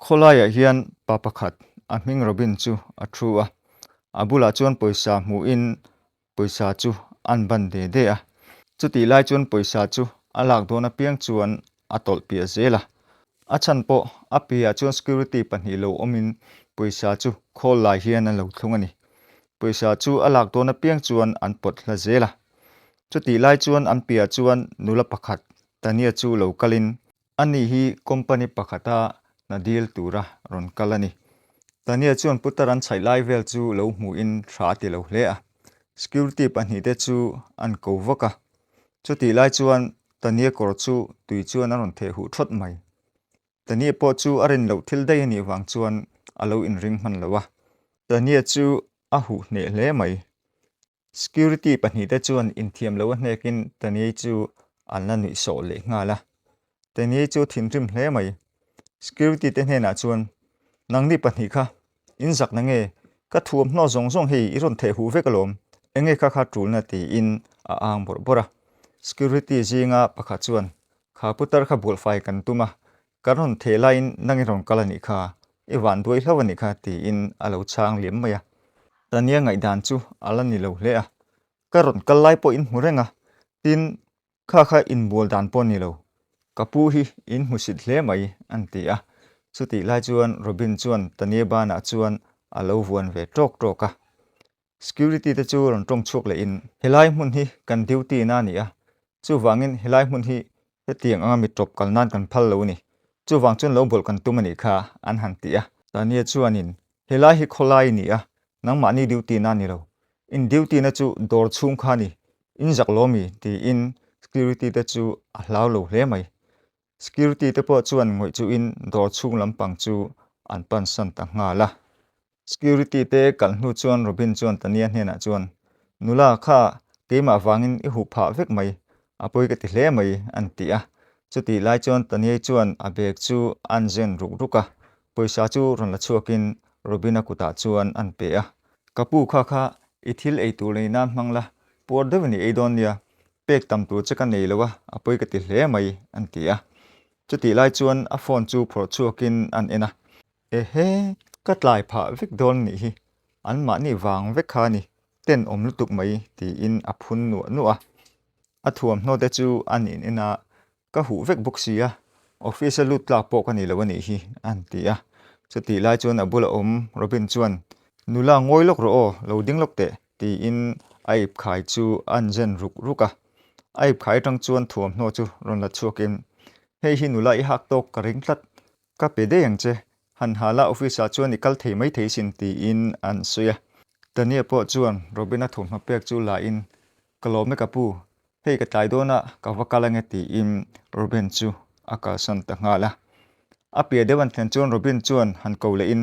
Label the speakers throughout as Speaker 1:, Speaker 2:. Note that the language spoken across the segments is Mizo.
Speaker 1: Khawlaiah hian pa pakhat a hming Robin chu a thu a, a bulah chuan pawisa hmuhin pawisa chu an ban de de a. Chutih lai chuan pawisa chu a lak dawn apiang chuan a tawlh piah zel a. A chhan pawh a piahah chuan security pahnih lo awmin pawisa chu khawl lai hian an lo thlung a ni. Pawisa chu a lak dawn apiang chuan an pawt hla zel a. Chutih lai chuan an piahah chuan nula pakhat Tania chu lo kalin Ani hi company pakhata hna dil tura rawn kal a ni. Tania chuan putar an chhaih lai vel chu lo hmuhin tha a ti lo hle a. Security pahnihte chu an ko vak a. Chutih lai chuan Tania kawr chu tui chuan a rawn theh huh thawt mai. Tania pawh chu a rin loh thil daih a nih vang chuan a lo inring hman lo a. Tania chu a huh hneh hle mai. Security pahnihte chuan inthiam lo a hnekin Taniei chu an la nuih sawh leh nghal a. Taniei chu thinrim hle mai. Security te hnenah chuan, Nangni pahnih kha, in zak na nge? Ka thuamhnaw zawng zawng hei i rawn theh huh vek alawm, enge kha kha tulna tiin a ang bawrh bawrh a. Security zinga pakhat chuan, Kha putar kha bualfai kan tum a, Kan rawn theh laiin nang i rawn kal a nih kha, i van duai hlo a nih kha tiin a lo chhang liam mai a. Tania ngaihdan chu a la ni lo hle a, ka rawn kal lai pawh in hmu reng a, tin kha kha inbual dan pawh a ni lo, ka pu hi in hmusit hle mai an ti a. Chutih lai chuan Robin chuan Tania banah chuan a lo vuan ve tawk tawk a. Security te chu rawn tawng chhuak leh in, Helai hmun hi kan duty na a ni a, chuvangin helai hmun hi hetiang anga mi tawp kal nan kan phal lo a ni, chuvang chuan lo bawlh kan tum a nih kha, an han ti a. Tania chuanin, Helai hi khawlai a ni a, nangmahni duty na a ni lo, in duty na chu dawr chhung kha a ni, in zak lo mi? tiin security te chu a hlau lo hle mai. Security te pawh chuan ngawih chuhin dawr chhung lampang chu an pansan ta nghal a. Security te kal hnu chuan Robin chuan Tania hnenah chuan, Nula kha keimah vangin i huh phah vek mai, a pawi ka ti hle mai, an ti a. Chutih lai chuan Tania chuan a bag chu an zen ruk ruk a, pawisa chu rawn la chhuakin Robin-a kutah chuan an pe a. Ka pu kha kha i thil ei tur nei nan hmang la, puar deuhin i ei dawn nia, pek tam tur che ka nei lo a, a pawi ka ti hle mai, an ti a. Chutih lai chuan a phone chu phawrh chhuakin an en a. Ehe, ka tlai phah vek dawn nih hi, anmahni vang vek kha a ni, ten awm lutuk mai, tiin a phun nuah nuah a. A thuamhnaw te chu an in en a, ka huh vek bawk si a, office a lut tlak pawh ka ni lo a nih hi, an ti a. Chutih lai chuan a bula awm Robin chuan, Nula ngawi lawk rawh aw, lo ding lawk teh, tiin a ip khai chu an zen ruk ruk a. A ip khai atang chuan thuamhnaw chu rawn la chhuakin, Hei hi nula i hak tawk ka ring tlat, Ka pe daih ang che, han ha la office ah chuan i kal thei mai thei sin tiin an sawi a. Tania pawh chuan Robin-a thawmhnaw pek chu la in, Ka lawm e ka pu, hei ka tlai dawn a, ka va kal ange tiin Robin chu a kalsan ta nghal a. A piah deuh an thlen chuan Robin chuan han ko leh in,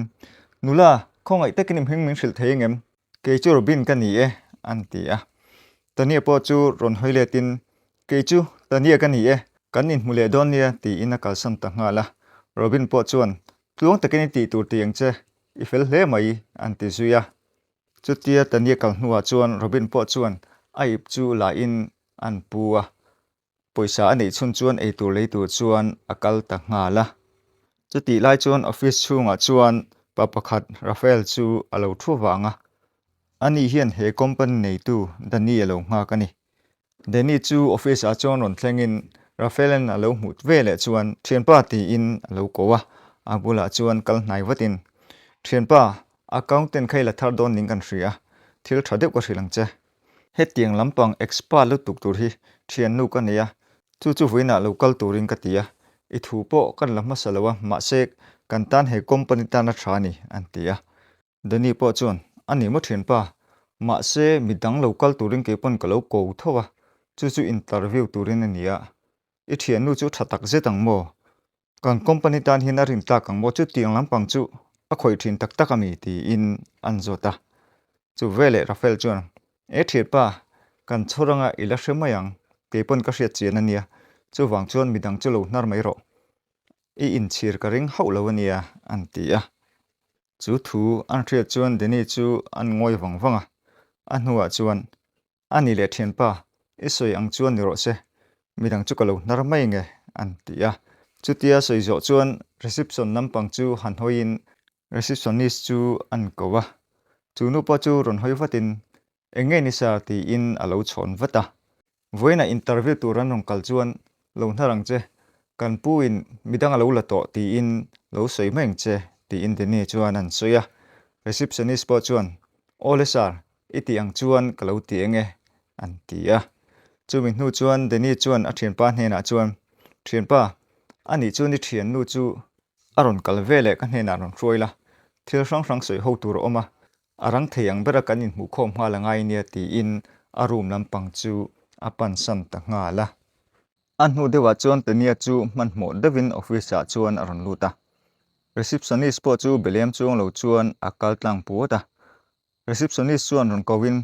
Speaker 1: Nula, khawngaih takin i hming min hrilh thei angem? Kei chu Robin ka ni e, an ti a. Tania pawh chu rawn hawi letin, Kei chu Tania ka ni e, kan inhmu leh dawn nia, tiin a kalsan ta nghal a. Robin pawh chuan, Tluang takin i tih tur ti ang che, i fel hle mai, an ti zui a. Chutia Tania kal hnuah chuan Robin pawh chuan a ip chu lahin an pu a. Pawisa a neih chhun chuan eitur lei tur chuan a kal ta nghal a. Chutih lai chuan office chhungah chuan pa pakhat Rafael chu a lo thu vang a. Ani hian he company neitu Danny a lo nghak a ni. Danny chu office ah chuan rawn thlengin Rafael-a'n a lo hmuh veleh chuan Thianpa tiin a lo ko a, a bulah chuan kal hnai vatin Thianpa, accountant kha i la thar dawn ning kan hria, thil tha deuh ka hrilh ang che. Hetiang lampang expert lutuk tur hi thiannu ka nei a, chu chu vawiinah lo kal turin ka ti a, i thu pawh kan la hmasa lo a, mahse kan tan he company tan a tha a ni, an ti a. Danny pawh chuan, A ni maw thianpa, mahse midang lo kal turin kei pawn ka lo ko tho a, chu chu interview turin a ni a, i thiannu chu tha tak zet ang maw? Kan company tan hian a rin tlak ang maw? Chutiang lampang chu a khawih thin tak tak a mi? tiin an zawt a. Chu veleh Rafael chuan, E thianpa, kan chhawr anga i la hre mai ang, kei pawn ka hriat chian a nia, chuvang chuan midang chu lo hnar mai rawh. I inchhir ka ring hauh lo a nia, an ti a. Chu thu an hriat chuan Danny chu an ngawi vang vang a, a hnuah chuan, A ni leh thianpa, i sawi ang chuan ni rawh se, midang chu ka lo hnar mai nge, an ti a. Chutia sawi zawh chuan Reception lampang chu han hawiin receptionist chu an ko a, chu nu pawh chu rawn hawi vatin Eng nge ni sir? tiin a lo chhawn vat a. Vawiinah interview tur an rawn kal chuan lo hnar ang che, kan pu in midang a lo la tawh tiin lo sawi mai ang che tiin Danny chuan an sawi a. Receptionist pawh chuan Aw le sir, i tih ang chuan ka lo ti eng e an ti a. Chumi hnu chuan Danny chuan a thianpa hnenah chuan Thianpa, anih chuan i thiannu chu a rawn kal veleh ka hnenah rawn hruai la, thil hrang hrang sawi ho tur a awm a, A rang thei ang bera kan inhmuhkhawm nghal a ngai nia tiin a room lampang chu a pansan ta nghal a. A hnu deuhah chuan Tania chu hmanhmawh deuhin office ah chuan a rawn lut a. Receptionist pawh chu belem chuang lo chuan a kal tlang puat a. Receptionist chuan rawn ko in,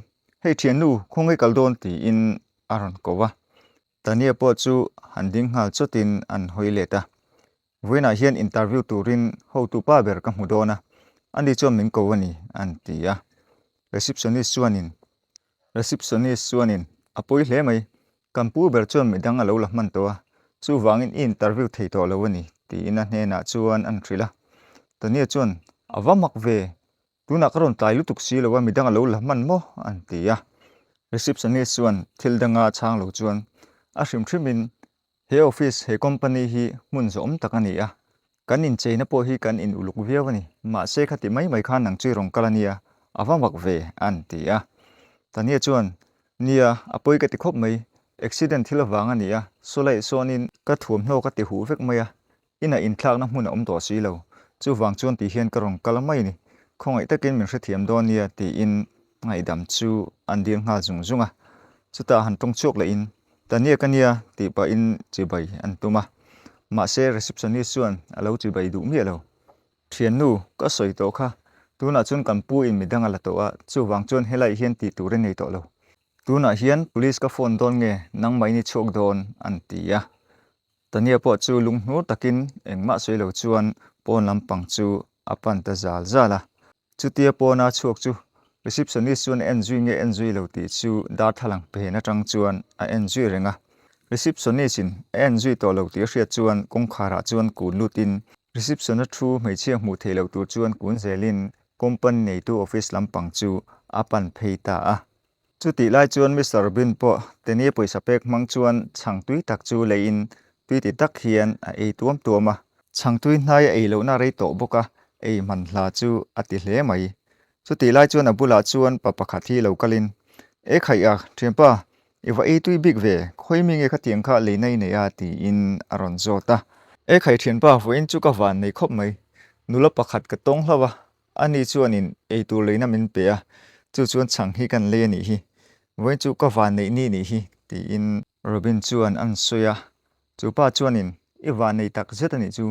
Speaker 1: Hei thiannu, khawnge kal dawn tiin a rawn ko a. Tania pawh chu han ding nghal chawtin an hawi let a. Vawiinah hian interview turin hotu pa ber ka hmu dawn a, ani chuan min ko a ni, an ti a. Receptionist chuanin Receptionist chuanin, A pawi hle mai, kan pu ber chuan midang a lo la hman tawh a, chuvangin i interview thei tawh lo a ni, tiin a hnenah chuan an hrilh a. Tania chuan, A va mak ve, tunah ka rawn tlai lutuk si lo a, midang a lo la hman maw? an ti a. Receptionist chuan thil danga chhang lo chuan, A hrim hrimin He office, he company hi hmun zawhawm tak a ni a, kan incheina pawh hi kan in uluk viau a ni. Mahse khati mai mai khan nang chu i rawn kal a nia, a va mak ve, an ti a. Tania chuan, Nia, a pawi ka ti khawp mai, accident thil avang a ni a, sawlaih sawnin ka thuamhnaw ka ti huh vek mai a, Inah inthlakna hmun a awm tawh si lo, chuvang chuan ti hian ka rawn kal mai a ni, khawngaih takin min hrethiam dawn nia tiin ngaihdam chu an dil nghal zung zung a. Chutah han tawng chhuak lehin, Tania ka nia tih pahin chibai an tum a, mahse receptionist chuan a lo chibai duh miah lo. Thiannu, ka sawi tawh kha, tunah chuan kan pu in midang a la tawh a, chuvang chuan helaiah hian tih tur i nei tawh lo. Tunah hian police ka phone dawn nge nangmah in i chhuak dawn an ti a. Tania pawh chu lunghnur takin engmah sawi lo chuan pawn lampang chu a pan ta zal zal a. Chutia pawna chhuak chu receptionist chuan a en zui nge en zui lo tih chu darthlalang phen atang chuan a en zui reng a. Receptionist in a en zui tawh lo tih a hriat chuan kawngkharah chuan kun lutin reception a thu hmeichhia hmuh theih loh tur chuan kun zelin company neitu office lampang chu a pan phei ta a. Chutih lai chuan Mister Robin pawh Teni pawisa pek hmang chuan chhang tui tak chu leiin tui ti tak hian a ei tuam tuam a. Chhang tui hnai a ei lohna rei tawh bawk a, ei hman hla chu a ti hle mai. Chutih lai chuan a bulah chuan pa pakhat hi lo kalin, E khaih a, thianpa, i va ei tui bik ve, khawi mi nge khatiang kha leina i nei a? tiin a rawn zawt a. E khaih thianpa, vawiin chu ka van nei khawp mai, nula pakhat ka tawng hlauh a, Ani chuanin eitur leina min pe a, chu chuan chhang hi kan lei a nih hi, vawiin chu ka van neih ni nih hi, tiin Robin chuan an sawi a. Chu pa chuanin, I van nei tak zet a nih chu,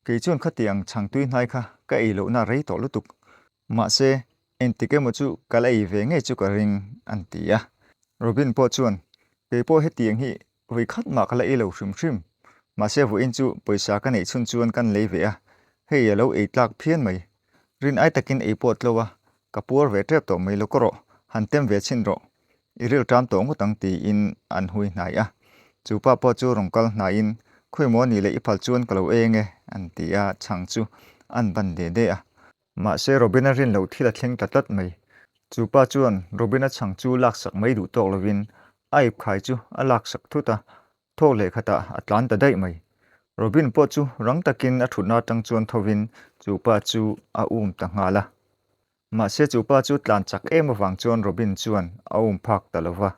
Speaker 1: kei chuan khatiang chhang tui hnai kha ka ei lohna rei tawh lutuk. Mahse, engtik emaw chu ka la ei ve ngei chu ka ring, an ti a. Robin pawh chuan, Kei pawh hetiang hi Vawi khat mah ka la ei lo hrim hrim. Mahse vawiin chu pawisa ka neih chhun chuan kan lei ve a, hei a lo ei tlak phian mai. Rin ai takin ei pawh tlo a, ka puar ve tep tawh mai lo ka rawh, han tem ve chhin rawh. I ril ṭam tawh ngawt ang tiin an hui hnai a. Chu pa pawh chu rawn kal hnaiin, Khawi maw ni leh i phal chuan ka lo eng e, an ti a, chhang chu an ban de de a. Mahse Robin-a rin loh thil a thleng ta tlat mai. Chu pa chuan Robin-a chhang chu laksak mai duh tawk lovin a ip khai chu a laksak thut a, thawk leh khatah a tlan ta daih mai. Robin pawh chu rang takin a thutna atang chuan thovin chu pa chu a um ta nghal a. Mahse chu pa chu tlan chak em avang chuan Robin chuan a um phak ta lo va.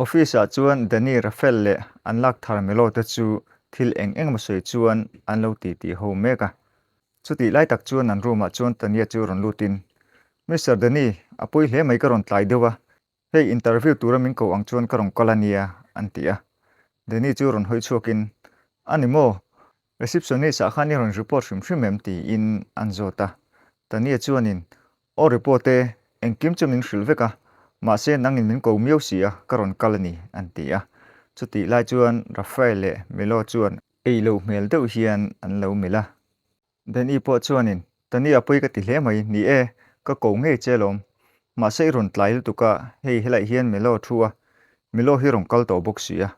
Speaker 1: Office ah chuan Danny Rafael leh an lak thar Melo te chu thil eng eng emaw sawi chuan an lo ti tih ho mek a. Chutih lai tak chuan an room ah chuan Tania chu rawn lut in, Mister Danny, a pawi hle mai ka rawn tlai deuh a, hei interview tura min ko ang chuan ka rawn kal a nia, an ti a. Danny chu rawn hawi chhuak in, A ni maw? Receptionist ah khan i rawn report hrim hrim em? tiin an zawt a. Tania chuanin, Aw report e, engkim chu min hrilh vek a, mahse nangin min ko miau si a, ka rawn kal a ni, an ti a. Chutih lai chuan Rafael leh Milo chuan ei loh hmel deuh hian an lo melh a. Danny pawh chuanin, Tani a pawi ka ti hle mai, ni e, ka ko ngei che alawm. Mahse i rawn tlai lutuk a, hei helaiah hian Milo thu a, Milo hi rawn kal tawh bawk si a.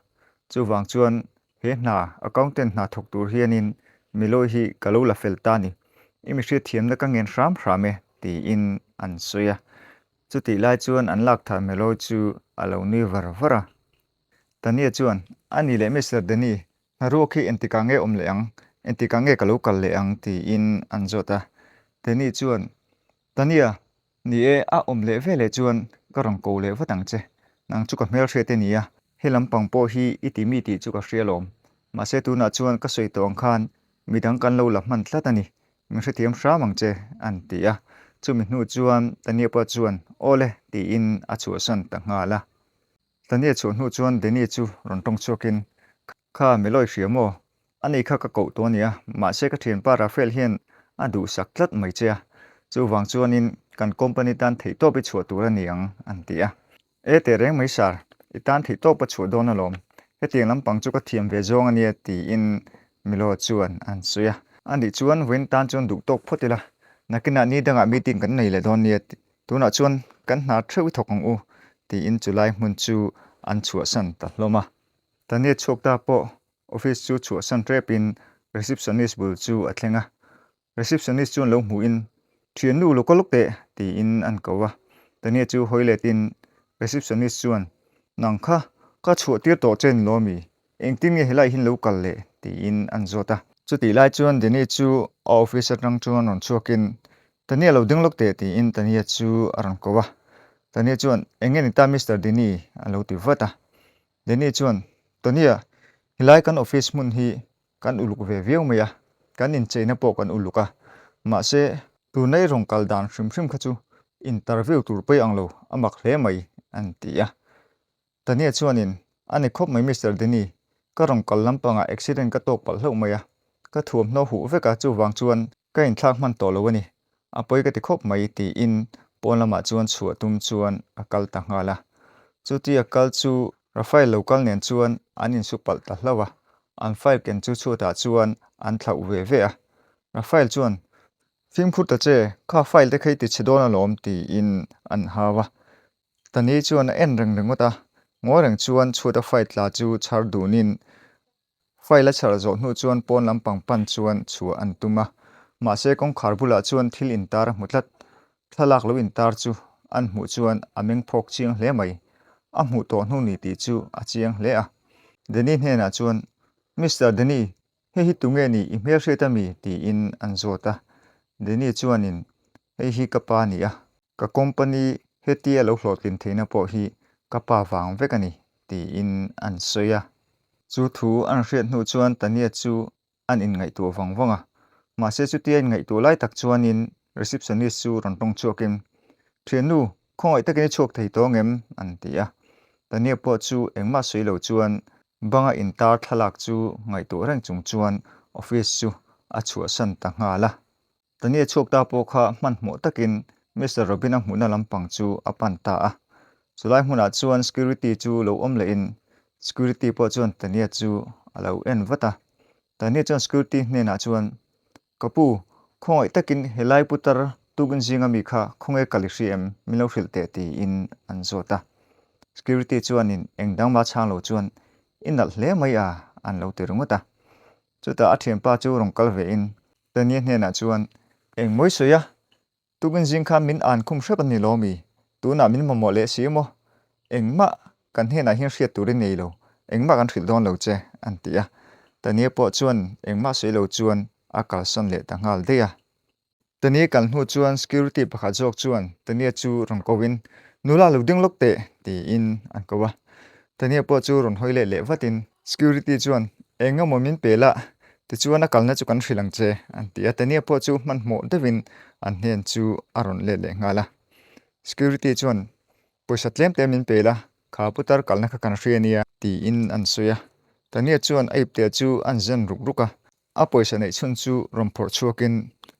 Speaker 1: Chuvang chuan he hna, accountant hna thawk tur hianin Milo hi ka lo la fel ta ni. I mi hriatthiamna ka ngen hram hram e, tiin an sawi a. Chutih lai chuan an lak thar Melo chu a lo nui var var a. Tania chuan, A ni leh Mister Danny, hnaruak hi engtikah nge awm leh ang? Engtikah nge ka lo kal leh ang? tiin an zawt a. Danny chuan, Tania, Ni e, a awm leh veleh chuan ka rawn ko leh vat ang che. Nang chu ka hmelhriat i ni a, he lampang pawh hi i ti mi tih chu ka hria alawm. Mahse tunah chuan ka sawi tawh ang khan midang kan lo la hman tlat a ni, min hrethiam hram ang che, an ti a. Chumi hnu chuan Tania pawh chuan Aw le tiin a chhuahsan ta nghal a. Tania chhuah hnu chuan Danny chu rawn tawng chhuakin, Kha Meloy hria maw? Ani kha ka koh tawh a nia, mahse ka thianpa Rafael hian a duhsak tlat mai che a, chuvang chuanin kan company tan theihtawp i chhuah tur a ni ang, an ti a. E teh reng mai sir, i tan theihtawp a chhuah dawn alawm, hetiang lampang chu ka thiam ve zawng a nia tiin Milo chuan an sawi a. Anih chuan vawiin tan chuan duhtawk phawt ila, nakinah ni dangah meeting kan nei leh dawn nia Tunah chuan kan hna theuh i thawk ang u, tiin chulai hmun chu an chhuahsan ta hlawm a. Tania chhuak ta pawh office chu chhuahsan ṭepin receptionist bul chu a thleng a. Receptionist chuan lo hmuhin, Ṭhiannu lo kal teh, tiin an ko a. Tania chu hawi letin receptionist chuan, Nang kha, ka chhuah tir tawh che ni lawmi, engtin nge helai hian lo kal leh? tiin an zawt a. Chutih lai chuan Danny chu a office atang chuan rawn chhuakin Tania lo ding lawk teh tiin Tania chu a rawn ko a. Tania chuan, Eng nge ni ta Mister Dini? a lo ti vat a. Dini chuan, Tania, helai kan office hmun hi kan uluk ve viau mai a, kan incheina pawh kan uluk a. Mahse, tuna i rawn kal dan hrim hrim kha chu interview tur pawi ang lo, a mak hle mai, an ti a. Tania chuanin, A ni khawp mai Mister Dini, ka rawn kal lampangah accident ka tawk palh hlauh mai a, ka thuamhnaw huh vek a, chuvang chuan ka inthlak hman tawh lo a ni, a pawi ka ti khawp mai tiin pawn lamah chuan chhuah tum chuan a kal ta nghal a. Chutia kal chu Rafael lo kal nen chuan an insu palh ta hlauh a, an file ken chu chhuatah chuan an thlauh ve ve a. Rafael chuan, Fimkhur ta che, kha file te kha i ti chhe dawn alawm tiin an hau a. Tani chuan a en reng ringawt a, ngawi reng chuan chhuata file tla chu chhar dunin file a chhar zawh hnu chuan pawn lampang pan chuan chhuah an tum a. Mahse kawngkhar bulah chuan thil intar a hmu tlat. Thlalak lo intar chu an hmuh chuan a meng phawk chiang hle mai. A hmuh tawh hnu ni tih chu a chiang hle a. Danny hnenah chuan, Mister Danny, Hei hi tunge ni i hmelhriat ami? tiin an zawt a. Danny chuanin, Hei hi ka pa ni a, ka company hetia lo hlawhtlin theihna pawh hi ka pa vang vek a ni, tiin an sawi a. Chu thu an hriat hnu chuan Tania chu an inngaihtuah vang vang a. Mahse chutia inngaihtuah lai tak chuanin receptionist chu rawn tawng chhuakin, Thiannu, khawngaih takin i chhuak thei tawh angem? an ti a. Tania pawh chu engmah sawi lo chuan Banga intar thlalak chu ngaihtuah reng chung chuan office chu a chhuahsan ta nghal a. Tania chhuak ta pawh kha hmanhmawh takin Mister Robin-a hmuhna lampang chu a pan ta a. Chulai hmunah chuan security chu lo awm lehin security pawh chuan Tania chu a lo en vat a. Tania chuan security hnenah chuan, Ka pu, khawngaih takin helai putar tukin zinga mi kha khawnge kal i hria em? Min lo hrilh teh tiin an zawt a. Security chuanin eng dang ma chhang lo chuan i nalh hle mai a an lo ti ringawt a. Chutah a thianpa chu rawn kal vein Tania hnenah chuan, Engmawi sawi a, Tukin zing khan min an khum hrep a ni lo mi? Tunah min mamawh leh si maw? Engmah kan hnenah hian hriat tur i nei lo, engmah kan hrilh dawn lo che, an ti a. Tania pawh chuan engmah sawi lo chuan a kalsawn leh ta nghal daih a. Tania kal hnu chuan security pakhat zawk chuan Tania chu rawn ko in, Nula lo ding lawk teh, tiin an ko a. Tania pawh chu rawn hawi leh leh vatin Security chuan, Eng emaw min pe la, tichuan a kalna chu kan hrilh ang che, an ti a. Tania pawh chu hmanhmawh deuhin an hnen chu a rawn let leh nghal a. Security chuan, Pawisa tlem te min pe la, kha putar kalna kha kan hria nia, tiin an sawi a. Tania chuan a ipte chu an zen ruk ruk a. A pawisa neih chhun chu rawn phawrh chhuakin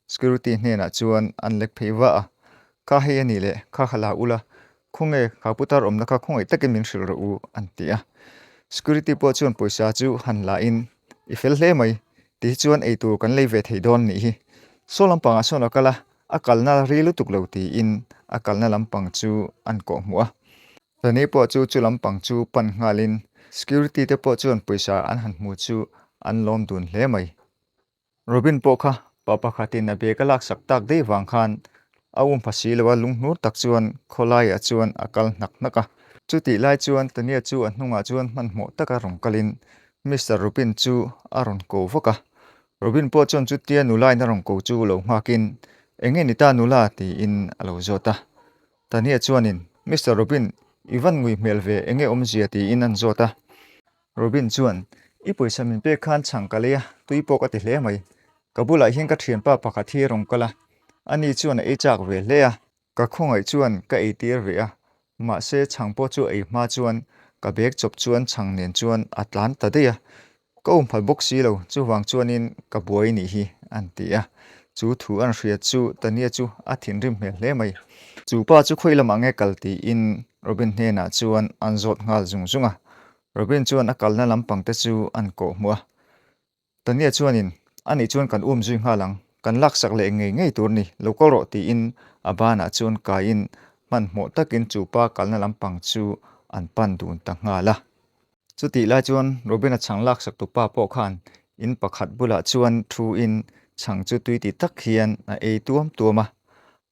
Speaker 1: security hnenah chuan an lek phei va a, Kha hei a nih leh, kha kha la ula, khawnge kha putar awmna kha khawngaih takin min hrilh rawh u, an ti a. Security pawh chuan pawisa chu han la in, I fel hle mai, ti hi chuan eitur kan lei ve thei dawn nih hi. Saw lampangah sawn a kal a, a kalna ri lutuk lo tiin a kalna lampang chu an kawhhmuh a. Tani pawh chu chu lampang chu pan nghalin security te pawh chuan pawisa an han hmu chu an lawm dun hle mai. Robin pawh kha pa pakhatin a bag a laksak tak daih vang khan a um pha si lo a, lunghnur tak chuan khawlaiah chuan a kal hnak hnak a. Chutih lai chuan Tania chu a hnungah chuan hmanhmawh taka rawn kalin Mister Robin chu a rawn ko vak a. Robin pawh chuan chutia nulain a rawn ko chu lo nghakin, Eng nge ni ta nula? tiin a lo zawt a. Tania chuanin, Mister Robin, i van ngui hmel ve, eng nge awmzia? tiin an zawt a. Robin chuan, I pawisa min pek khan chhang ka lei a, tui pawh ka ti hle mai. Ka bulah hian ka thianpa pakhat hi rawn kal a, ani chuan a ei chak ve hle a. Ka khawngaih chuan ka ei tir ve a, mahse chhang pawh chu ei hma chuan ka bag chawp chuan chhang nen chuan a tlan ta daih a. Ka um phal bawk si lo, chuvang chuanin ka buai nih hi, an ti a. Chu thu an hria chu Tania chu a thinrim hmel hle mai. Chu pa chu khawi lamah nge kal tiin Robin hnenah chuan an zawt nghal zung zung a. Robin chuan a kalna lampang te chu an kawh hmuh a. Tania chuanin, Anih chuan kan um zui nghal ang, kan laksak leh ngei ngei tur ni, lo kal rawh tiin a banah chuan kaiin hmanhmawh takin chu pa kalna lampang chu an pan dun ta nghal a. Chutih lai chuan Robin-a chhang laksak tu pa pawh khan in pakhat bulah chuan thuin chhang chu tui ti tak hian a ei tuam tuam a.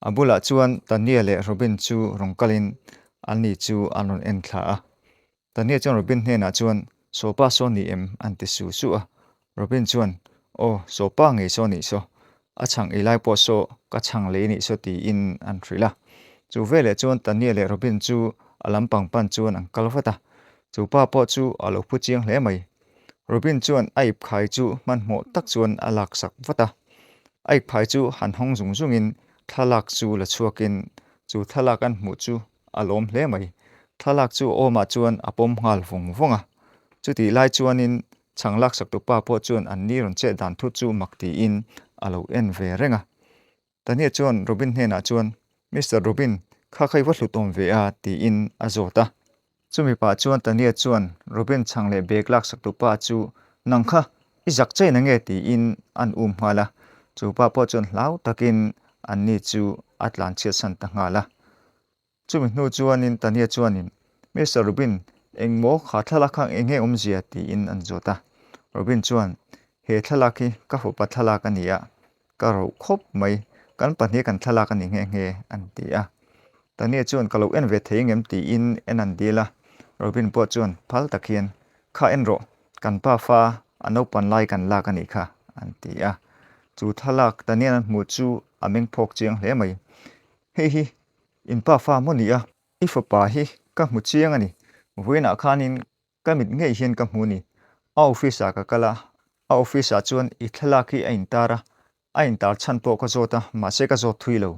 Speaker 1: A bulah chuan Tania leh Robin chu rawn kalin ani chu an rawn en thla a. Tania chuan Robin hnenah chuan, Sawpa saw ni em? an ti su su a. Robin chuan, Aw, sawpa ngei saw nih saw. A chhang ei lai pawh saw ka chhang lei nih saw tiin an hrilh a. Chu veleh chuan Tania leh Robin chu a lampang pan chuan an kal vat a. Chu pa pawh chu a lo phu chiang hle mai. Robin chuan a ip khai chu hmanhmawh tak chuan a laksak vat a. A ip khai chu han hawng zung zungin thlalak chu la chhuakin chu thlalak an hmuh chu A lawm hle mai. Thlalak chu awmah chuan a pawm nghal vawng vawng a. Chutih lai chuanin chhang laksak tupa pawh chuan an ni rawn chet dan thut chu mak tiin a lo en ve reng a. Tania chuan Robin hnenah chuan, Mister Robin, kha kha i va hlut awm ve a? tiin a zawt a. Chumi pah chuan Tania chuan Robin chhang leh bag laksak tupa chu, Nang kha, i zak chain ange? tiin an um nghal a. Chu pa pawh chuan hlau takin an ni chu a tlanchhiatsan ta nghal a. Chumi hnu chuanin Tania chuanin, Mister Rubin, engmaw kha thlalak kha eng nge awmzia? tiin an zawt a. Rubin chuan, He thlalak hi ka fapa thlalak a ni a, ka roh khawp mai, kan pahnih kan thlalak a ni nghe nghe, an ti a. Tania chuan, Ka lo en ve thei engem? tiin en an dil a. Rubin pawh chuan phal tak hian, Kha en rawh, kan pa fa a naupan lai kan lak a nih kha, an ti a. Chu thlalak Tania'n an hmuh chu a meng phawk chiang hle mai. Hei hi In pa fa maw ni a? I fapa hi ka hmu chiang a ni. Vawiinah khanin ka mit ngei hian ka hmu ni. A office ah ka kal a, a office ah chuan i thlalak hi a intar a, a intar chhan pawh ka zawt a, mahse ka zawt thui lo.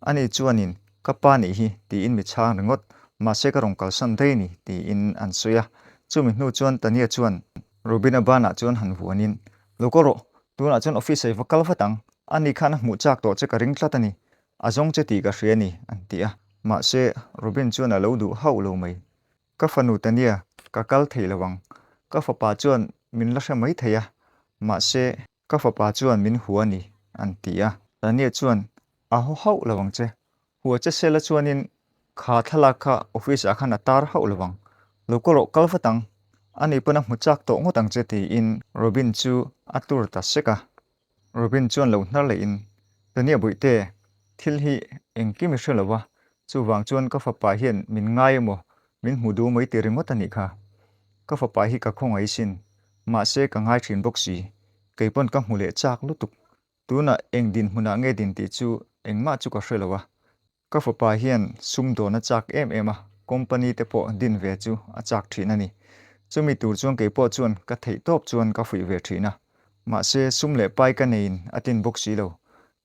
Speaker 1: Ani chuanin ka pa nih hi tiin mi chhang ringawt, mahse ka rawn kalsan daih ni tiin an sawi a. Chumi hnu chuan Tania chuan Rubina banah chuan han vuanin, Lo kal rawh, tunah chuan office ah i va kal vat ang, ani khan a hmuh chak tawh che ka ring tlat a ni. A zawng che tih ka hria ni, an ti a. Mahse, Robin chuan a lo duh hauh lo mai. Ka fanu Tania, ka kal thei lo ang. Ka fapa chuan min la hre mai thei a, mahse, ka fapa chuan min hua ni, an ti a. Tania chuan, A haw hauh lo ang che. Hua che sela chuanin kha thlalak kha office ah khan a tar hauh lo ang. Lo kaw rawh kal vat ang. Ani pawn a hmu chak tawh ngawt ang che tiin Robin chu a tur ta sek a. Robin chuan lo hnar lehin, Tania Bawihte, thil hi engkim i hre lo a, chuvang chuan ka fapa hian min ngai emaw, min hmu duh mai ti ringawt a nih kha. Ka fapa hi ka khawngaih sin, mahse ka ngai thin bawk si, kei pawn ka hmu leh chak lutuk. Tunah eng dinhmunah nge din tih chu engmah chu ka hre lo a, Ka fapa hian sum dawn a chak em em a, company te pawh din ve chu a chak thin a ni. Chumi tur chuan kei pawh chuan ka theih tawp chuan ka fuih ve thin a. Mahse, sum leh pai ka neiin a tlin bawk si lo.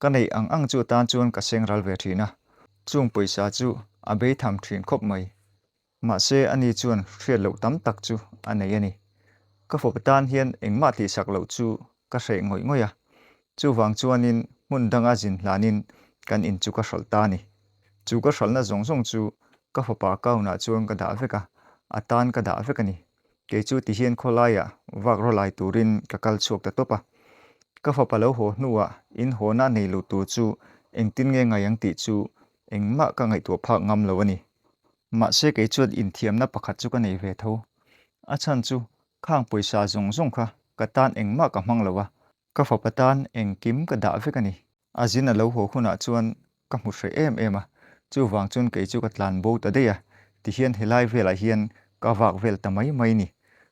Speaker 1: Ka neih ang ang chu atan chuan ka seng ral ve thin a. Chung pawisa chu a bei tham thin khawp mai. Mahse, ani chuan hriat loh tam tak chu a nei a ni. Ka fapa tan hian engmah tihsak loh chu ka hreh ngawih ngawih a. Chuvang chuanin hmun danga zin hlanin kan in chu ka hralh ta a ni. Chu ka hralhna zawng zawng chu ka fapa account-ah chuan ka dah vek a, a tan ka dah vek a ni. Kei chu tihian khawlaiah vak rawlai turin ka kal chhuak ta tawp a. Ka fapa lo haw hnuah in hawna a nei lo tur chu engtin nge ngai ang tih chu engmah ka ngaihtuah phak ngam lo a ni. Mahse kei chuan inthiamna pakhat chu ka nei ve tho. A chhan chu khang pawisa zawng zawng kha ka tan engmah ka hmang lo a. Ka fapa tan engkim ka dah vek a ni. A zin a lo haw hunah chuan ka hmu hreh em em a, chuvang chuan kei chu ka tlan bo ta daih a, tihian helai velah hian ka vak vel ta mai mai ni.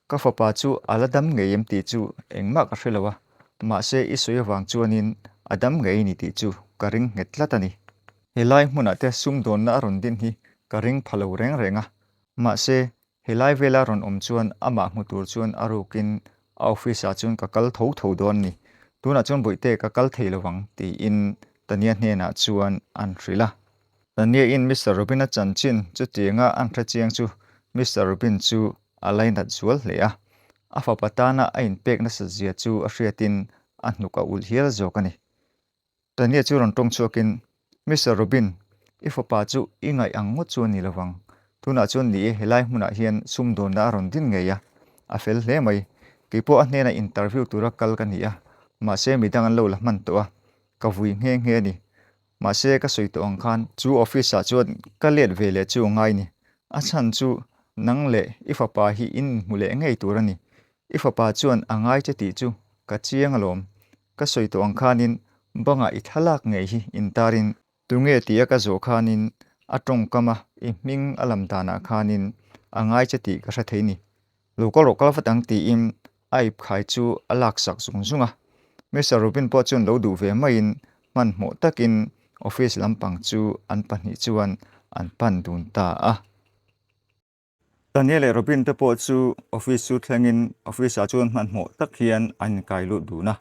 Speaker 1: Ka fapa chu a la dam ngei em tih chu engmah ka hre lo a, mahse i sawi avang chuanin a dam ngei ni tih chu ka ring nghet tlat a ni. Helai hmunah te sumdawnna a rawn din hi ka ring pha lo reng reng a, mahse Helai vela rawn awm chuan amah hmu tur chuan a rukin a office ah chuan ka kal tho tho dawn ni. Tunah chuan Bawihte ka kal thei lovang tiin Tania hnenah chuan an hrilh a. Tania in Mister Robin-a chanchin chutianga an hre chiang chu Mister Robin chu a lainat zual hle a. A fapa tana a inpek nasat zia chu a hriatin a hnuk a ulh hial zawk a ni. Tania chu rawn tawng chhuakin, Mister Robin, i fapa chu i ngaih ang ngawt chu a ni lovang. Tunah chuan ni e, helai hmunah hian sumdawnna a rawn din ngei a, a fel hle mai. Keipawh a hnena interview tura kal ka ni a, mahse midang an lo la hman tawh a, ka vui nghe nghe a ni. Mahse ka sawi tawh ang khan chu office ah chuan ka let ve leh chu a ngai ni. A chhan chu nang leh i fapa hi in inhmu leh ngei tur a ni. I fapa chuan a ngai che tih chu ka chiang alawm. Ka sawi tawh ang khanin bangah i thlalak ngei hi intarin tunge tia ka zawh khanin a tawngkam a i hming a lam danah khanin a ngai che tih ka hre thei ni. Lo kal rawh kal vat ang tiin a ip khai chu a laksak zung zung a. Mister Rubin pawh chuan lo duh ve maiin hmanhmawh takin office lampang chu an pahnih chuan an pan dun ta a. Tania leh Robin te pawh chu office chu thlengin office ah chuan hmanhmawh tak hian an inkai lut dun a.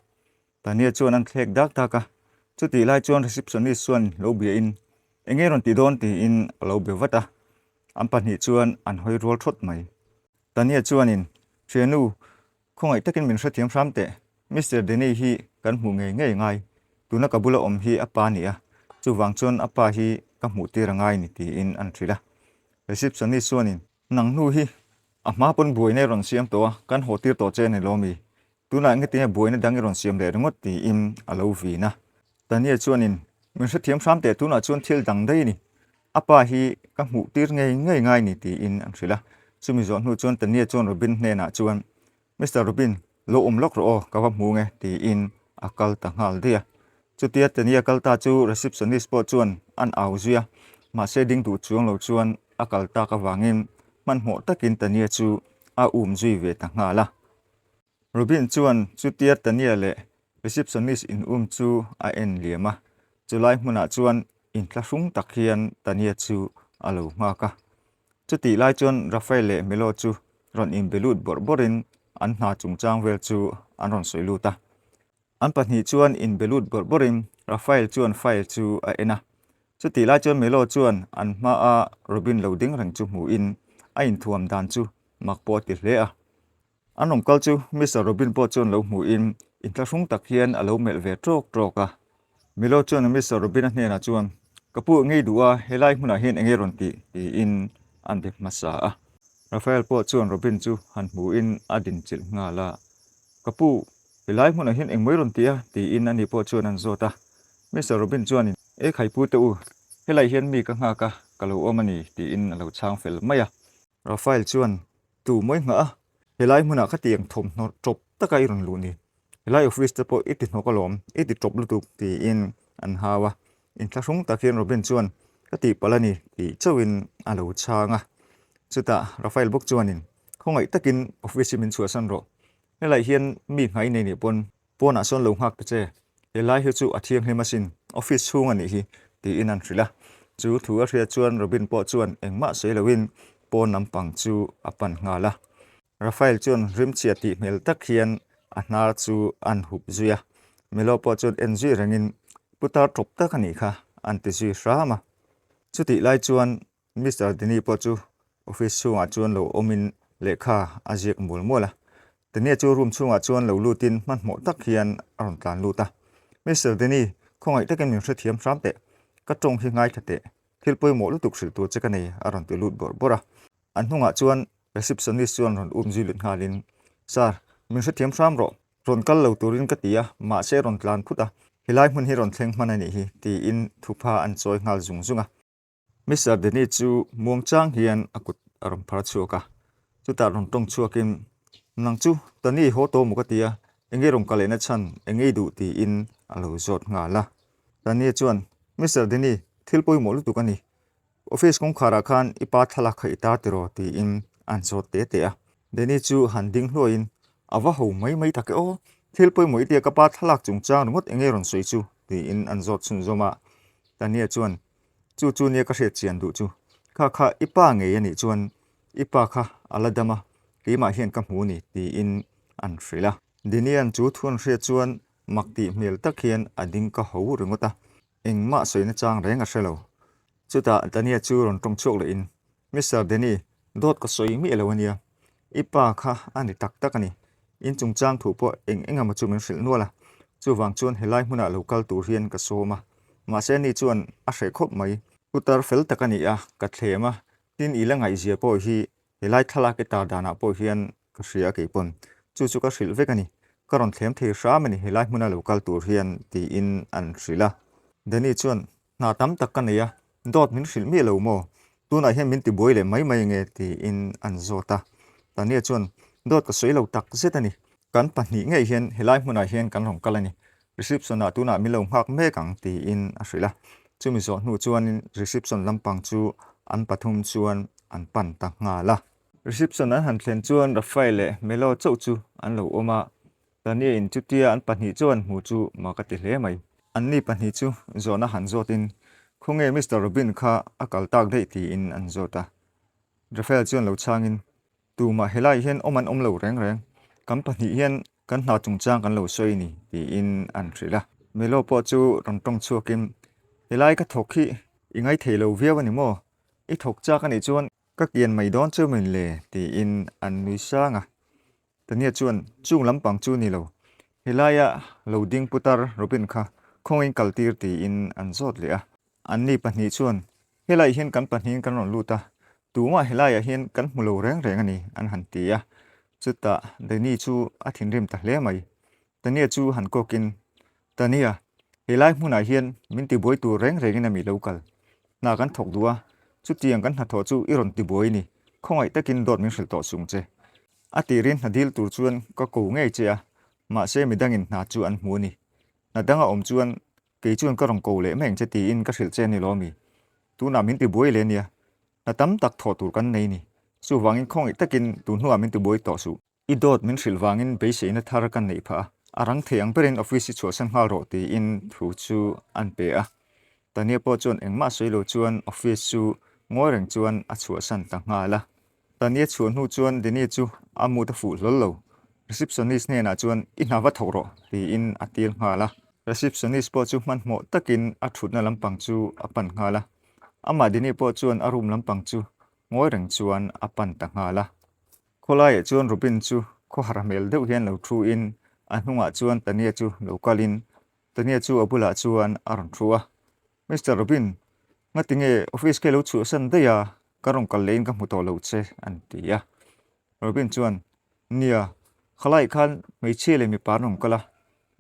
Speaker 1: Tania chuan an thlek dak dak a, chutih lai chuan receptionist chuan lo bia in enge rawn ti dawn tiin a lo be vat a, an pahnih chuan an hawi rual thawt mai. Tania chuanin, Thianu, khawngaih takin min hrethiam hram teh, Mister Danny hi kan hmuh ngei ngei ngai, tuna ka bula awm hi a pa a ni a, chuvang chuan a pa hi ka hmuh tir a ngai ni tiin an hrilh a. Receptionist chuanin, Nang hnu hi a hma pawn buaina i rawn siam tawh a, kan haw tir tawh che a ni lo mi? Tunah engetinge buaina dang i rawn siam leh ringawt tiin a lo vin a. Tania chuanin, Min hrethiam hram teh, tunah chuan thil dang daih a ni. A pa hi ka hmuh tir ngei ngei ngai ni tiin an hrilh a. Chumi zawh hnu chuan Tania chuan Robin hnenah chuan, Mister Robin, lo awm lawk rawh aw, ka va hmu nge tiin a kal ta nghal daih a. Chutia Tania kal ta chu receptionist pawh chuan an au zui a, mahse ding duh chuang lo chuan a kal tak avangin hmanhmawh takin Tania chu a um zui ve ta nghal a. Robin chuan chutia Tania leh receptionist in um chu a en liam a, chulai hmunah chuan inthlahrung tak hian Tania chu a lo nghak a. Chutih lai chuan Rafael leh Melo chu rawn inbe lut bawrh bawrhin an hna chungchang vel chu an rawn sawi lut a. An pahnih chuan inbe lut bawrh bawrhin Rafael chuan file chu a en a. Chutih lai chuan Melo chuan an hmaa Robin lo ding reng chu hmuhin a inthuam dan chu mak pawh a ti hle a. An rawn kal chu Mister Robin pawh chuan lo hmuhin inthlahrung tak hian a lo melh ve tawk tawk a. Milo chuan Mister Robin-a hnenah chuan, Ka pu engei duh a, helai hmunah hian enge rawn tih? tiin an be hmasa a. Raphael pawh chuan Robin chu han hmuhin a dinchilh nghal a, Ka pu, helai hmunah hian engmawih rawn ti a? tiin ani pawh chuan an zawt a. Mister Robin chuanin, E khai pu te u, helai hian mi ka nghak a, ka lo awm a ni, tiin a lo chhang fel mai a. Raphael chuan, Tu mawi nghah a, helai hmunah kha tiang thawmhnaw tawp taka i rawn luh ni. Helai office te pawh i ti hnawk alawm, i ti tawp lutuk tiin an hau a. Inthlahrung tak hian Robin chuan, Ka tihpalh a ni tih chauhin a lo chhang a. Chutah Raphael bawk chuanin, Khawngaih takin office hi min chhuahsan rawh. Helai hian mi nghah i nei nih pawn Pawnah sawn lo nghak ta che, helai hi chu a thianghlim asin, office chhung a nih hi, tiin an hrilh a. Chu thu a hriat chuan Robin pawh chuan engmah sawi loin pawn lampang chu a pan nghal a. Raphael chuan rimchhia tih hmel tak hian a hnar chu an hup zui a, Melo pawh chuan en zui rengin putar tawp tak a nih kha an ti zui hram a. Chutih lai chuan Mister Dini pawh chu office chhungah chuan lo awmin lehkha a ziak mual mual a. Dini chu room chhungah chuan lo lutin hmanhmawh tak hian a rawn tlan lut a. Mister Dini, khawngaih takin min hrethiam hram teh. Ka tawng hi ngaithla teh. Thil pawimawh lutuk hrilh tur che ka nei a rawn ti lut bawrh bawrh a. An hnungah chuan receptionist chuan rawn um zui lut nghalin, Sir, min hrethiam hram rawh. Rawn kal lo turin ka ti a, mahse rawn tlan phut a. Helai hmun hi rawn thleng hman a nih hi, tiin thupha an chawi nghal zung zung a. Mister Danny chu muangchang hian a kut a rawn phar chhuak a, chutah rawn tawng chhuakin, Nang chu Tani haw tawh maw ka ti a, Enge rawn ka lehna chhan eng ei duh tiin a lo zawt nghal a. Tania chuan, Mister Danny, thil pawimawh lutuk a ni. Office kawngkharah khan i pa thlalak kha i tar tiraw tiin an zawt te te a. Danny chu han ding hluaiin, A va ho mai mai tak e aw, thil pawimawh i tia ka pa thlalak chungchang ringawt enge rawn sawi chu tiin an zawt chhunzawm a. Tania chuan, Chu chu nia ka hriat chian duh chu. Kha kha i pa ngei a nih chuan i pa kha a la dam a, keimah hian ka hmu ni tiin an hrilh a. Dinian chu thu an hriat chuan mak tih hmel tak hian a ding ka ho ringawt a, engmah sawina chang reng a hre lo. Chutah Dania chu rawn tawng chhuak lehin, Mister Danny, dawt ka sawi miah lo a nia. I pa kha a ni tak tak a ni. In chungchang thu pawh eng eng emaw chu min hrilh nual a. Chuvang chuan helai hmunah lo kal tur hian ka sawm a. Mahse ani chuan a hreh khawp mai. Putar fel tak a ni a, ka thlem a. Tin i la ngaihzia pawh hi helai thlalak i tar danah pawh hian ka hria a keipawn. Chu chu ka hrilh vek a ni. Ka rawn thlem thei hram a ni helai hmuna lo kal tur hian tiin an hrilh a. Danny chuan Hna tam tak ka nei a, dawt min hrilh miah lo maw? Tunah hian min tibuai leh mai mai ange tiin an zawt a. Tania chuan, Dawt ka sawi lo tak zet a ni. Kan pahnih ngei hian helai hmunah hian kan rawn kal a ni. Reception-ah tunah min lo nghak mek ang tiin a hrilh a. Chumi zawh hnu chuanin reception lampang chu an pathum chuan an pan ta nghal a. Reception an han thlen chuan Rafael leh Melo chauh chu an lo awm a. Tania in chutia an pahnih chuan hmu chu ma ka ti hle mai. Anni pahnih chu zawhna han zawtin, Khawnge Mister Robin kha a kal tak daih tiin an zawt a. Rafael chuan lo chhangin, Tumah helai hian awm an awm lo reng reng, kan pahnih hian kan hna chungchang kan lo sawi ni tiin an hrilh a. Melo pawh chu rawn tawng chhuakin, Helai ka thawk hi i ngaithei lo viau a ni maw? I thawk chak a nih chuan ka kian mai dawn chu min le tiin an nui sang a. Tania chuan, Chung lampang chu ni lo, helaia lo ding putar Robin kha khawngin kal tir tiin an zawt leh a. Anni pahnih chuan, Helaiah hian kan pahnihin kan rawn lut a, tumah helaiah hian kan hmu lo reng reng a ni, an han ti a. Chutah Danny chu a thinrim ta hle mai. Tania chu han kawkin, Tania, helai hmunah hian min tibuai tur reng rengin a mi lo kal. Hna kan thawk duh a, chutiang kan hnathawh chu i rawn tibuai ni, khawngaih takin dawt min hrilh tawh sung che. A tirin hna dil tur chuan ka ko ngei che a, mahse midangin hna chu an hmu a ni. Hna dang a awm chuan kei chuan ka rawn ko leh mai ang che tiin ka hrilh che a ni lawmi. Tunah min tibuai leh nia, hna tam tak thawh tur kan nei ni. Chuvangin khawngaih takin tun hnuah min tibuai tawh suh. I dawt min hrilh vangin beiseina thar ka neih phah a, a rang thei ang berin office i chhuahsan nghal rawh tiin thu chu an pe a. Tania pawh chuan engmah sawi lo chuan office chu ngawi reng chuan a chhuahsan ta nghal a. Tania chhuah hnu chuan Danny chu a mut a fuh hlawl lo. Receptionist hnenah chuan i hna va thawk rawh tiin a tir nghal a. Receptionist pawh chu hmanhmawh takin a thutna lampang chu a pan nghal a. Amah Danny pawh chuan a room lampang chu ngawi reng chuan a pan ta nghal a. Khawlaiah chuan Robin chu khawhar hmel deuh hian lo thu in a hnungah chuan Tania chu lo kal in Tania chu a bulah chuan a rawn thu a. Mister Robin, ngati nge office kha i lo chhuahsan daih a, ka rawn kal leh in ka hmu tawh lo che an ti a. Robin chuan, Nia, khalaiah khan hmeichhia leh mipa an rawn kal a,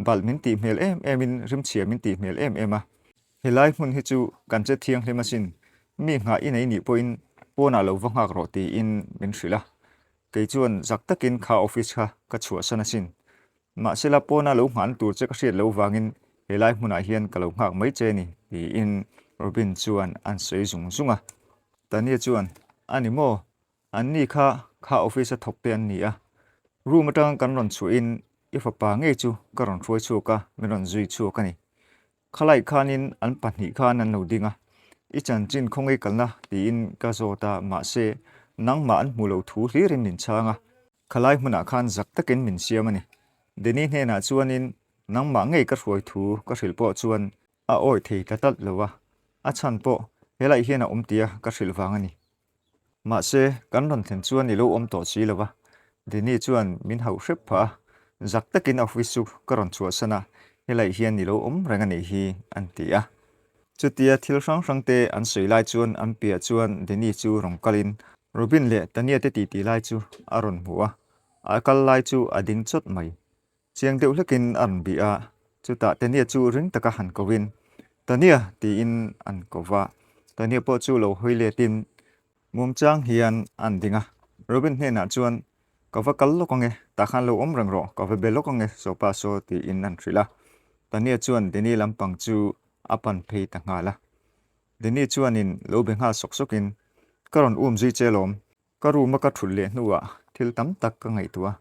Speaker 1: balh min tih hmel em em in rimchhia min tih hmel em em a. Helai hmun hi chu kan che thianghlim asin, mi nghah i nei nih pawhin pawnah lo va nghak rawh tiin min hrilh a. Kei chuan zak takin kha office kha ka chhuahsan asin. Mahsela pawna lo nghahna tur che ka hriat loh vangin helai hmunah hian ka lo nghak mai che ni tiin Robin chuan an sawi zung zung a. Tania chuan, A ni maw? Anni kha kha office a thawk te an ni a, room atanga kan rawn chhuahin i fapa ngei chu ka rawn hruai chhuak a, min rawn zui chhuak a ni. Khalai khanin an pahnih khan an lo ding a, I chanchin khawngaih kalna tiin ka zawt a, mahse nangmah an hmu lo thu hlirin min chhang a, khalai hmunah khan zak takin min siam a ni. Denny hnenah chuanin nangmah ngei ka hruai thu ka hrilh pawh chuan a awi thei ta tlat lo a, a chhan pawh helai hian a awm tia ka hrilh vang a ni. Mahse, kan rawn thlen chuan i lo awm tawh si lo va, Denny chuan min hauh hrep phah a, zak takin office chu ka rawn chhuahsan a, helai hian i lo awm reng a nih hi, an ti a. Chutia thil hrang hrang te an sawi lai chuan an piah chuan Denny chu rawn kalin Robin leh Tania te titi lai chu a rawn hmu a, a kal lai chu a ding chawt mai. Chiang deuh hlekin a rawn bih a, chutah Tania chu ring taka han kovin, Tania! tiin an ko va. Tania pawh chu lo hawi letin muangchang hian an ding a. Robin hnenah chuan, Ka va kal lawk ange, tah khan lo awm reng rawh, ka va be lawk ange sawpa saw tiin an hrilh a. Tania chuan Denny lampang chu a pan phei ta nghal a. Denny chuanin lo be nghal sawk sawkin, Ka rawn um zui che lawm, ka room a ka thut leh hnuah thil tam tak ka ngaihtuah a,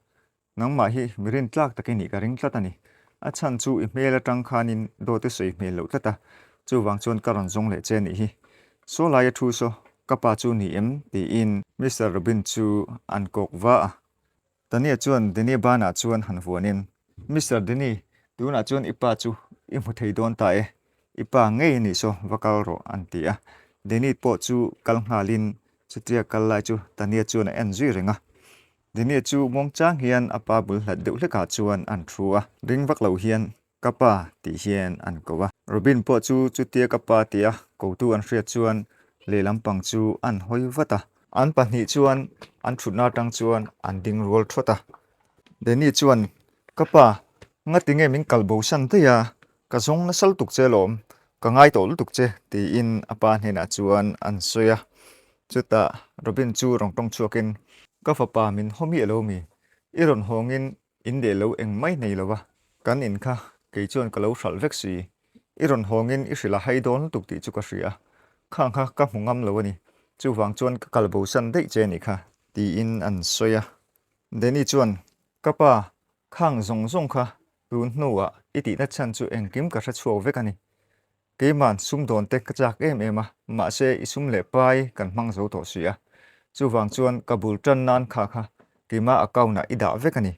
Speaker 1: Nangmah hi mi rintlak tak i nih ka ring tlat a ni. A chhan chu i hmel atang khanin dawt i sawi hmel loh tlat a, chuvang chuan ka rawn zawng leh che a nih hi. Saw laia thu saw, ka pa chu ni em? tiin Mister Robin chu an kawk va a. Tania chuan Danny banah chuan han vuanin, Mister Danny, tunah chuan i pa chu i hmu thei dawn ta e, i pa ngei a nih saw, va kal rawh an ti a. Danny pawh chu kal nghalin chutia kal lai chu Tania chuan a en zui reng a. Dini chu muangchang hian a pa bul hlat deuh hlekah chuan an thu a, ring vak lo hian ka pa tih hian an ko a. Robin pawh chu chutia ka pa tia kotu an hriat chuan lehlam pang chu an hawi vat a. An pahnih chuan an thutna atang chuan an ding rual thawt a. Dini chuan, Ka pa, ngati nge min kal bosan daih a, ka zawng nasa lutuk che alawm, ka ngai tawh lutuk che tiin a pa hnenah chuan an sawi a. Chutah Robin chu rawn tawng chhuakin, Ka fapa min haw miah lo mi, i rawn hawngin in leh lo eng mai nei lo va, kan in kha kei chuan ka lo hralh vek si, i rawn hawngin i hrilh a hai dawn lutuk tih chu ka hria, khang kha ka hmu ngam lo a ni, chuvang chuan ka kal bosan daih che a nih kha, tiin an sawi a. Danny chuan, Ka pa, khang zawng zawng kha tun hnuah i tihna chhan chu engkim ka hre chhuak vek a ni. Keiman sumdawn te ka chak em em a, mahse i sum leh pai kan hmang zo tawh si a. Chuvang chuan ka bul tan nan kha kha keima account ah i dah vek a ni.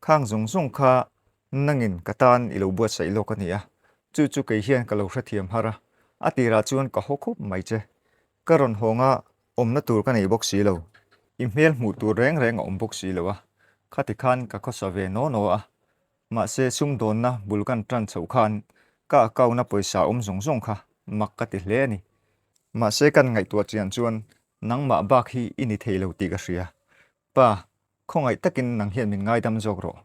Speaker 1: Khang zawng zawng kha nangin ka tan i lo buatsaih lawk a ni a, chu chu kei hian ka lo hrethiam har a, a tirah chuan ka haw khawp mai che. Ka rawn hawng a, awmna tur ka nei bawk si lo. I hmel hmuh tur reng reng a awm bawk si lo a, khati khan ka khawsa ve naw naw a. Mahse sumdawnna bul kan tan chhoh khan ka account-a pawisa awm zawng zawng kha mak ka ti hle a ni. Mahse kan ngaihtuah chian chuan nangmah bak hi i ni thei lo tih ka hria. Pa, khawngaih takin nang hian min ngaidam zawk rawh.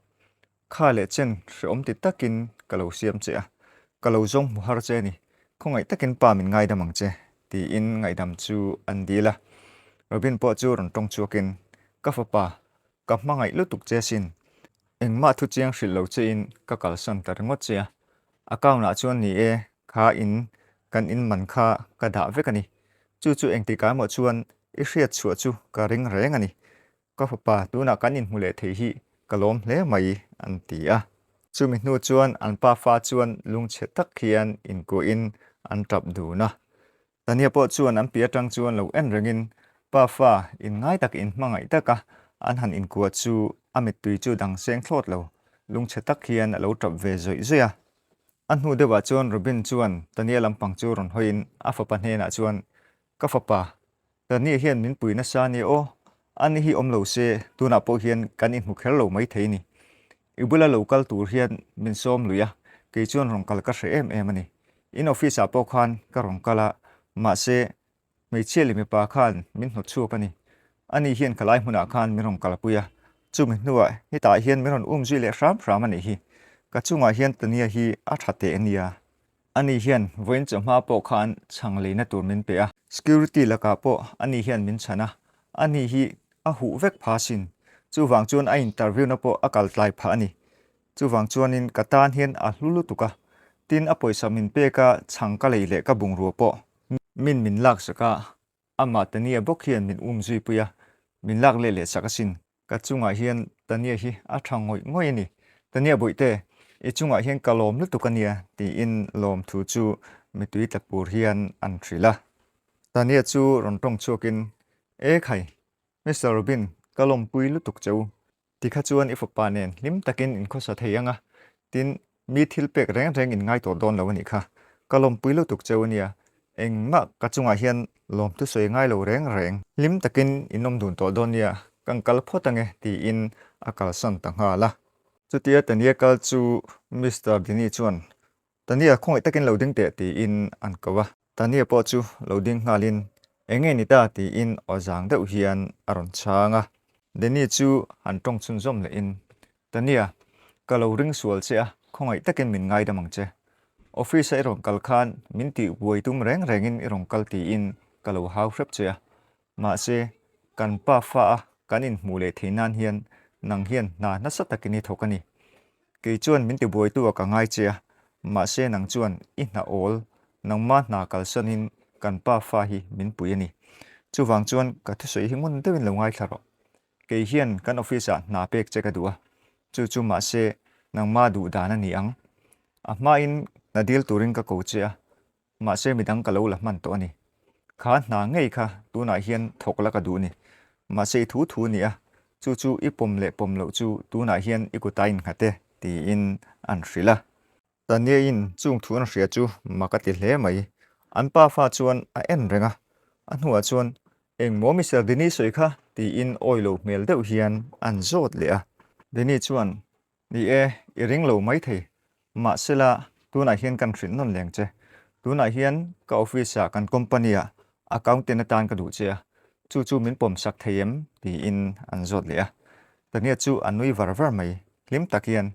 Speaker 1: Kha leh chen hreawm ti takin ka lo siam che a, ka lo zawng hmu har che a ni. Khawngaih takin pa min ngaidam ang che, tiin ngaihdam chu an dil a. Robin pawh chu rawn tawng chhuakin, Ka fapa, Ka hmangaih lutuk che sin. Engmah thu chiang hrilh lo chein ka kalsan ta ringawt che a. Account ah chuan ni e, kha in kan in man kha ka dah vek a ni. Chu chu engtikah emaw chuan i hriat chhuah chu ka ring reng a ni. Ka fapa tunah kan inhmu leh thei hi ka lawm hle mai an ti a. Chumi hnu chuan an pafa chuan lungchhe tak hian inkuahin an tap dun a. Tania pawh chuan an pi atang chuan lo en rengin pa fa inngai tak inhmangaih taka an han inkuah chu a mittui chu dang seng thlawt lo, lungchhe tak hian a lo tap ve zawih zawih a. A hnu deuhah chuan Robin chuan Tania lampang chu rawn hawiin a fapa hnenah chuan, Ka fapa, Tania hian min pui nasa ania aw, ani hi awm lo se tunah pawh hian kan inhmu kher lo maithei ni. I bula lo kal tur hian min sawm lui a, kei chuan rawn kal ka hre em em a ni. In office ah pawh khan ka rawn kal a, mahse hmeichhia leh mipa khan min hnawt chhuak a ni. Ani hian ka lai hmunah khan min rawn kalpui a, chumi hnuah hetah hian min rawn um zui leh hram hram a nih hi. Ka chungah hian Tania hi a tha teh a nia. Ani hian vawiin chawhma pawh khan chhang leina tur min pe a. Security lakah pawh ani hian min chhan a, ani hi a huh vek pha sin. Chuvang chuan a interview na pawh a kal tlai phah a ni. Chuvang chuanin ka tan hian a hlu lutuk a, tin a pawisa min pek a chhang ka lei leh ka bungrua pawh min min laksak a, amah Tania bawk hian min um zui pui a, min lak leh leh sak asin. Ka chungah hian Tania hi a tha ngawih ngawih a ni. Tania Bawihte, i chungah hian ka lawm lutuk a nia, tiin lawmthu chu mitui tla pur hian an hrilh a. Tania chu rawn tawng chhuakin, E khai, Mister Robin, ka lawmpui lutuk che u. Tikha chuan i fapa nen hlim takin in khawsa thei ang a, tin, Mi thil pek reng reng in ngai tawh dawn lo a nih kha. Ka lawmpui lutuk cheu a nia. Engmah ka chungah hian lawmthu sawi ngai lo reng reng. Hlim takin in awm dun tawh dawn nia, kan kal phawt ange tiin a kalsan ta nghal a. Chutia Tania kal chu Mister Dini chuan, Tania khawngaih takin lo ding teh tiin an ko a. Tania pawh chu lo ding nghalin, Eng nge ni ta? tiin aw zang deuh hian a rawn chhang a. Danny chu han tawng chhunzawm lehin, Tania, ka lo ring sual che a, khawngaih takin min ngaidam ang che. Office-a i rawn kal khan min tih buai tum reng rengin i rawn kal tiin ka lo hau hrep che a. Mahse, kan pa fa a kan inhmuh leh theih nan hian Nang hian hna nasa takin i thawk a ni. Kei chuan min tibuaitu a ka ngai che a, mahse nang chuan i hna awl, nangma hna kalsanin kan pa fa hi min pui a ni. Chuvang chuan ka thusawi hi ngun deuhin lo ngaithla rawh. Kei hian kan office ah hna pek che ka duh a, chu chu mahse nangma duh dan a ni ang. A hmain hna dil turin ka ko che a, Mahse midang ka lo la hman tawh a ni. Kha hna ngei kha tunah hian thawk la ka duh ni. Mahse i thu thu ni a, chu chu i pawm leh pawm loh chu tunah hian i kut a innghat e, tiin an hrilh a. Taniain chung thu an hria chu mak a ti hle mai. An pa fa chuan a en reng a, a hnuah chuan, Engmaw Mister Dini sawi kha? tiin awi lo hmel deuh hian an zawt leh a. Dini chuan, Ni e, i ring lo maithei. Mahsela, tunah hian kan hrilh nawn leng che. Tunah hian ka office-ah kan company-ah accountant atan ka duh che a, chu chu min pawm sak thei em? tiin an zawt leh a. Tania chu a nui var var mai. Hlim tak hian,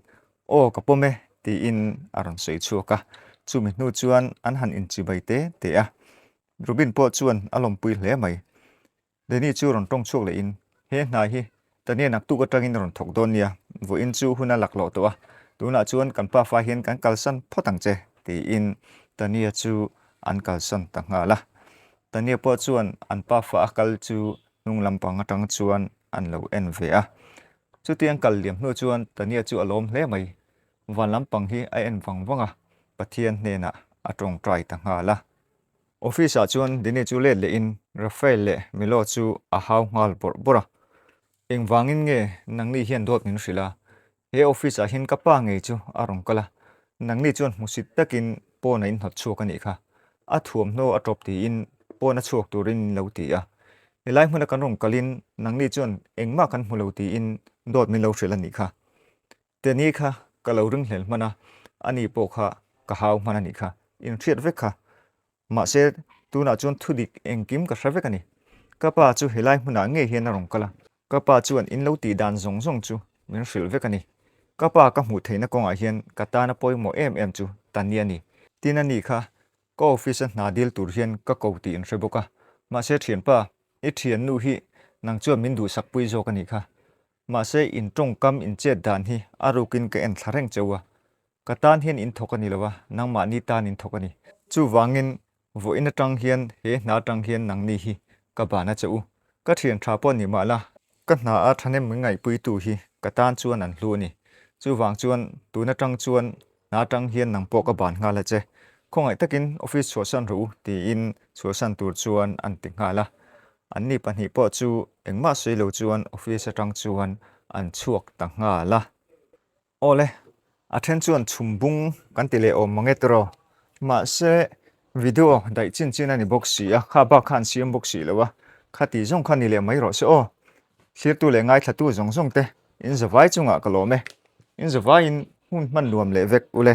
Speaker 1: Aw, ka pawm e, tiin a rawn sawi chhuak a. Chumi hnu chuan an han inchibai te te a. Rubin pawh chuan a lawmpui hle mai. Danny chu rawn tawng chhuak leh in, He hna hi Tania naktuk atangin a rawn thawk dawn nia, vawiin chu hun a laklawh tawh a, tunah chuan kan pafa hian kan kalsan phawt ang che, tiin Tania chu an kalsan ta nghal a. Tania pawh chuan an pafa a kal chu hnung lampang atang chuan an lo en ve a. Chuti an kal liam hnu chuan Tania chu a lawm hle mai, van lampang hi a en vang vang a, Pathian hnenah a tawngtai ta nghal a. Office ah chuan Dini chu let leh in Rafael leh Milo chu a hau nghal bawrh bawrh a. Engvangin nge nangni hian dawt min hrilh a? He office ah hian ka pa ngei chu a rawn kal a, nangni chuan hmusit takin pawn a inhnawt chhuak a nih kha. A thuamhnaw a tawp tiin pawn a chhuak turin in lo ti a. Helai hmuna kan rawn kalin nangni chuan engmah kan hmu lo tiin dawt min lo hrilh a nih kha. Teni kha ka lo ringhlel hman a, ani pawh kha ka hau hman a nih kha, inhriat vek kha. Mahse, tunah chuan thudik engkim ka hre vek a ni. Ka pa chu helai hmunah ngei hian a rawn kal a, ka pa chuan in lo tih dan zawng zawng chu min hrilh vek a ni. Ka pa ka hmuh theihna kawngah hian ka tana pawimawh em em chu Tani a ni. Tin a ni kha ka office a hna dil tur hian ka ko tih in hre bawk a, mahse thianpa, i thiannu hi nang chuan min duhsak pui zawk a nih kha. Mahse, in tawngkam in chet dan hi a rukin ka en thla reng cheu a, ka tan hian in thawk a ni lo a, nangmahni tan in thawk a ni. Chuvangin, vawiin atang hian he hna atang hian nangni hi ka ban a che u. Ka thian tha pawh ni mah la, ka hna a thahnem min ngaihpuitu hi ka tan chuan an hlu a ni. Chuvang chuan, tun atang chuan hna atang hian nang pawh ka ban nghal a che. Khawngaih takin office chhuahsan rawh u, tiin chhuahsan tur chuan an ti nghal a. Anni pahnih pawh chu engmah sawi lo chuan office atang chuan an chhuak ta nghal a. Awle, a then chuan chhum bung kan ti leh awm mang e tiraw? Mahse, video daih chin chin a ni bawk si a, kha bak kha an siam bawk si lo a, khati zawng kha ni leh mai rawh se aw. Thlirtu leh ngaithlatu zawng zawng te, in zavai chungah ka lawm e. In zavaiin hun hman nuam leh vek ule.